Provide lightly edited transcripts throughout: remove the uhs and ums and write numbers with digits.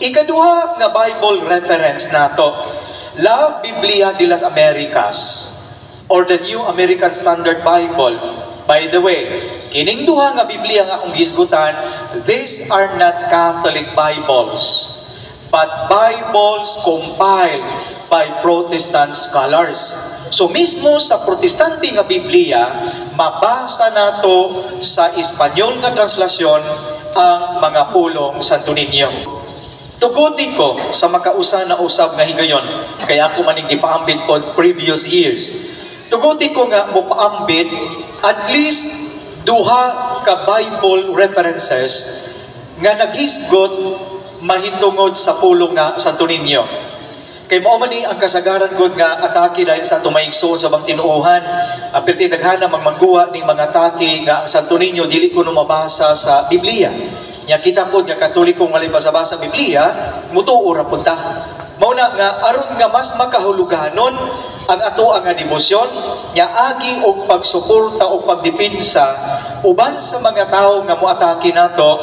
Ikaduha nga Bible reference nato, La Biblia de las Americas or the New American Standard Bible. By the way, kining duha nga Biblia nga akong gisgutan, these are not Catholic Bibles, but Bibles compiled by Protestant scholars. So mismo sa Protestante nga Biblia, mabasa nato sa Espanyol nga translasyon ang mga pulong Santo Niño. Tuguti ko sa makausa na usab nga higayon, kaya ako maning gipaambit pod previous years. Tuguti ko nga mopaambit at least duha ka Bible references nga naghisgot mahitungod sa pulong nga Santo Niño. Kay mao man ni ang kasagaran gud nga atake dahil sa atong maigsuon sa ubang tinuohan. Ang perti daghana magmangguwa ning mga atake nga ang Santo Niño dili kuno mabasa sa Biblia. Nya kita pod nga Katolikong walay basa-basa Biblia, mutuo ra pud ta. Mao na nga aron nga mas makahuluganon ang ato ang nga debosyon nya agi og pagsuporta o pagdepensa uban sa mga tawo nga moatake nato,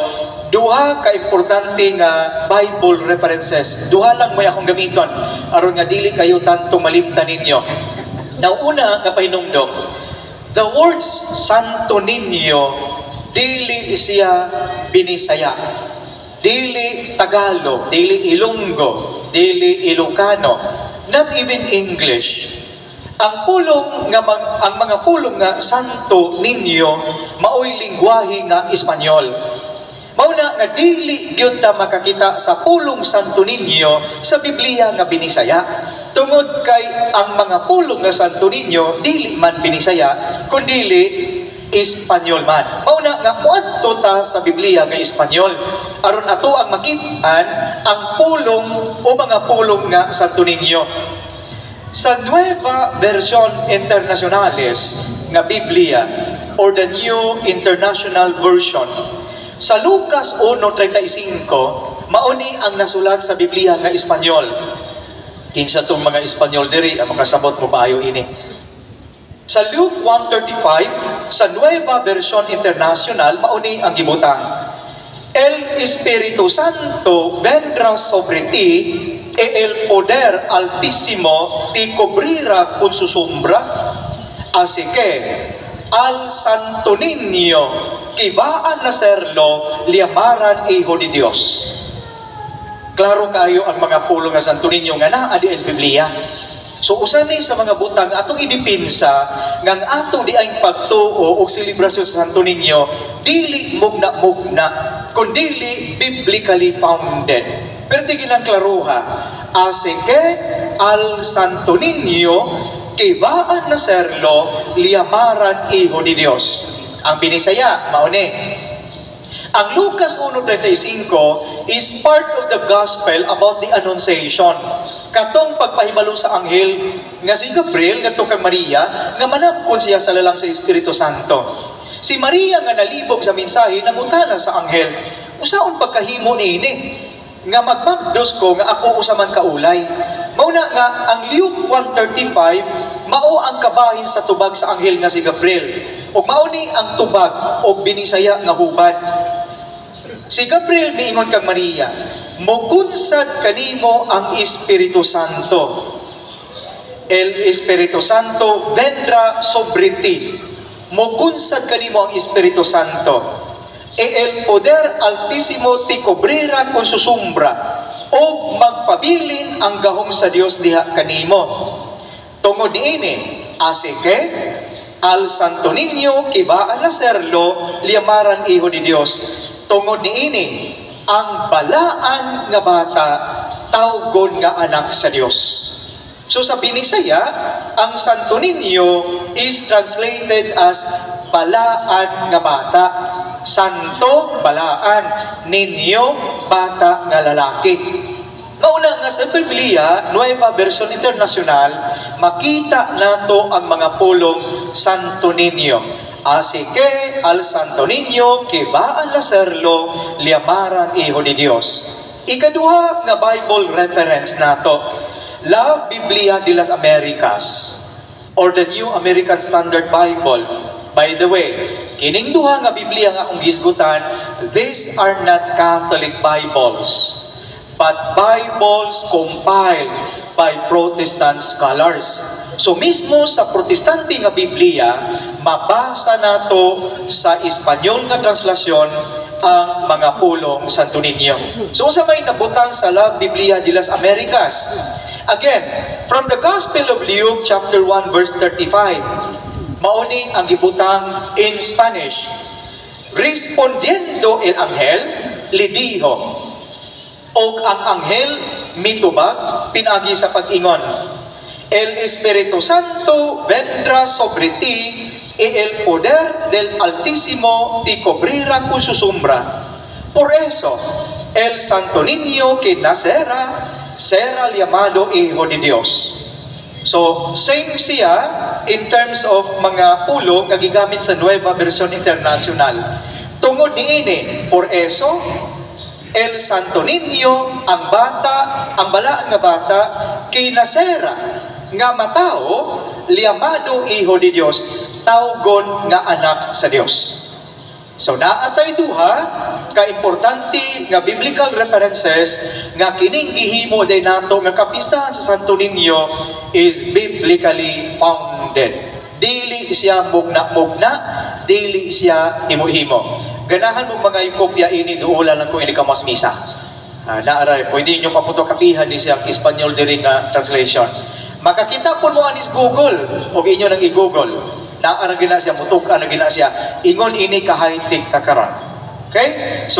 duha ka importante nga Bible references. Duha lang may akong gamiton aron nga dili kayo tanto malimtan ninyo. Now, una nga pahinumdom, the words Santo Niño dili siya Binisaya, dili Tagalog, dili Ilonggo, dili Ilocano, not even English. Ang mga pulong nga Santo Niño maoy lingwahe nga Espanyol. Mao na nga dili gyud ta makakita sa pulong Santo Niño sa Biblia nga Binisaya. Tungod kay ang mga pulong nga Santo Niño dili man Binisaya kundili Espanyol man. Mao na nga moadto ta sa Biblia nga Espanyol aron ato ang makit-an ang pulong o mga pulong nga Santo Niño. Sa Nueva Versión Internacionales nga Biblia or the New International Version, sa Lucas 1:35, mauni ang nasulat sa Biblia nga Espanyol. Kinsa tong mga Espanyol diri ang makasabot mo paayo ini? Sa Luke 1:35, sa Nueva Versión Internacional, mauni ang gibutang. "El Espíritu Santo vendrá sobre ti e el poder Altísimo te cubrirá con su sombra. Así que al Santo Niño que va a nacerlo llamarán Hijo de Dios." Klaro kayo ang mga pulong nga Santo Niño nga naa di sa Biblia. So usa ni sa mga butang atong idipinsa nga ang ato di ang pagtuo og selebrasyon sa Santo Niño dili mugna-mugna kundili biblically founded. Pero di ginang klaruha, "Así que al Santo Niño que va a nacerlo llamarán Hijo de Dios." Ang Binisaya, mauni. Ang Lucas 1:35 is part of the gospel about the Annunciation. Katong pagpahibalo sa anghel nga si Gabriel ngadto kang Maria nga manamkon siya sa lalang sa Espiritu Santo. Si Maria nga nalibog sa mensahe nangutana sa anghel, "Usaon pagkahimo niini nga magmabdos ko nga ako usa man kaulay?" Mao na nga ang Luke 1:35 mao ang kabahin sa tubag sa anghel nga si Gabriel. Ug mao ni ang tubag og Binisaya nga hubad. Si Gabriel miingon kang Maria, "Mukunsad kanimo ang Espiritu Santo. El Espiritu Santo vendrá sobre ti." Mukunsad kanimo ang Espiritu Santo. "E el poder Altísimo te cubrirá con su sombra." Og magpabilin ang gahom sa Dios diha kanimo. Tungod niini, "Así que al Santo Niño que va a nacerlo llamarán Hijo de Dios." Tungod niini, ang balaan nga bata tawgon nga anak sa Dios. So sa Binisaya, ang Santo Niño is translated as balaan nga bata. Santo, balaan. Niño, bata nga lalaki. Mauna nga sa Biblia, Nueva Versión Internacional, makita nato ang mga pulong Santo Niño. "Así que al Santo Niño que va a nacerlo llamarán Hijo de Dios." Ikaduha nga Bible reference nato, La Biblia de las Americas or the New American Standard Bible. By the way, kining duha nga Biblia nga akong gisgutan, these are not Catholic Bibles, but Bibles compiled by Protestant scholars. So mismo sa Protestante nga Biblia, mabasa nato sa Espanyol nga translasyon ang mga pulong Santo Niño. So unsa may nabutang sa La Biblia de las Americas? Again, from the Gospel of Luke chapter 1 verse 35, mao ni ang gibutang in Spanish. "Respondiendo el ángel, le dijo," og ang anghel mitubag pinagi sa pag-ingon, "El Espíritu Santo vendrá sobre ti y el poder del Altísimo te cubrirá con su sombra. Por eso, el santo niño que nacerá será llamado Hijo de Dios." So, same siya in terms of mga pulong nga gigamit sa Nueva Versión Internacional. Tungod niini, "por eso, el Santo Niño," ang bata, ang balaan nga bata, que nacerá, nga matao, "llamado Hijo de Dios," tawgon nga anak sa Dios. So naa tay duha ka importante nga biblical references nga kining gihimo day nato nga kapistahan sa Santo Niño is biblically founded. Dili siya mugna-mugna, dili siya himo-himo. Ganahan mo mga kopya ini, duula lang kung ini ka mas misa. Naa ra, pwede niyo papotokapihan ni siyang Espanyol diri nga translation. Makakita po mo anis Google o inyo nang i-Google. Naa ra gina siya, mutuk-an na gina siya. Ingon ini ka high-tech ta karon. Okay? So